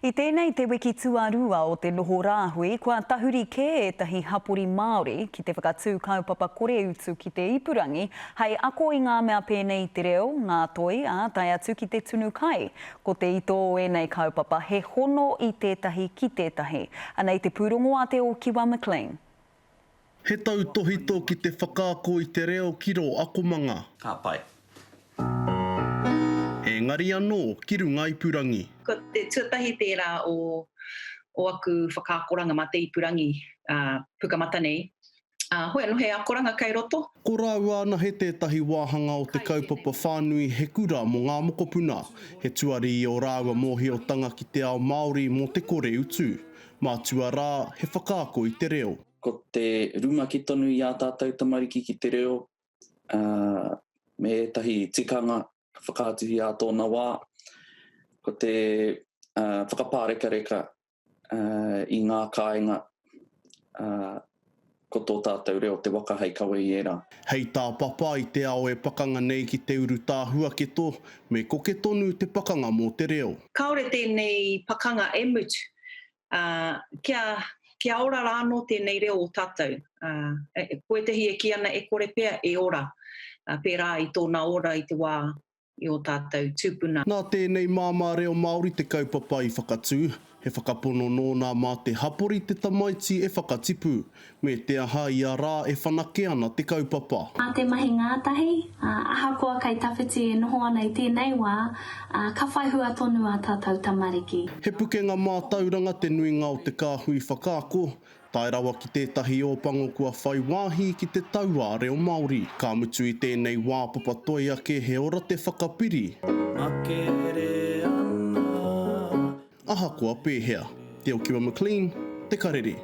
I tēnei te wiki tuarua o te noho rāhui, kua tahuri kē ētahi hapori Māori ki te whakatū kaupapa kore utu ki te ipurangi hei ako i ngā mea pēnei i te reo, ngā toi, ā, tae atu ki te tunu kai. Ko te ito o ēnei kaupapa he hono i tētahi ki tētahi. Anei te pūrongo a Te Ōkiwa McLean. He tautōhito ki te whakaako i te reo ki rō akomanga. Ka pai. Engari anō ki runga ipurangi. Ko te tuatahi tērā o o aku whakaakoranga mā te ipurangi, ā, pukamata nei. Ā, hoi anō he akoranga kei roto. Ko rāua anahe tētahi wāhanga o te kaupapa whānui He Kura mō Ngā Mokopuna. He tuari i ō rāua mōhiotanga ki te ao Māori mō te kore utu. Mātua rā, he whakaako i te reo. Ko te rumaki tonu i ā tātou tamariki ki te reo, ā, me ētahi tikanga ka whakaatuhia ā tōna wā. Ko te whakapārekareka i ngā kāinga, ā, ko tō tātou reo te waka hei kawe i ērā. Hei tā Papa i te ao e pakanga nei ki te urutā huaketo, me koke tonu te pakanga mō te reo. Kāore tēnei pakanga e mutu, ā, kia, kia ora rā anō tēnei reo o tātou. Ā, ko ētahi e kī ana e kore pea e ora, pērā i tōna ora i te wā i ō tātou tūpuna. Nā tēnei māmā reo Māori te kaupapa i whakatū, he whakapono nōna mā te hapori te tamaiti e whakatipu, me te aha ia rā e whanake ana te kaupapa. Mā te mahi ngātahi, ā, ahakoa kei tawhiti e noho ana i tēnei wā, ā, ka whai hua tonu ā tātou tamariki. He pukenga mātauranga te nuinga o te kāhui whakaako, Tae rawa ki tētahi Ōpango kua whai wāhi ki te tauā reo Māori. Ka mutu i tēnei wā papatoi ake he ora te whakapiri. Makere ana. Ahakoa pēhea. Te Okiwa McLean, Te Karere.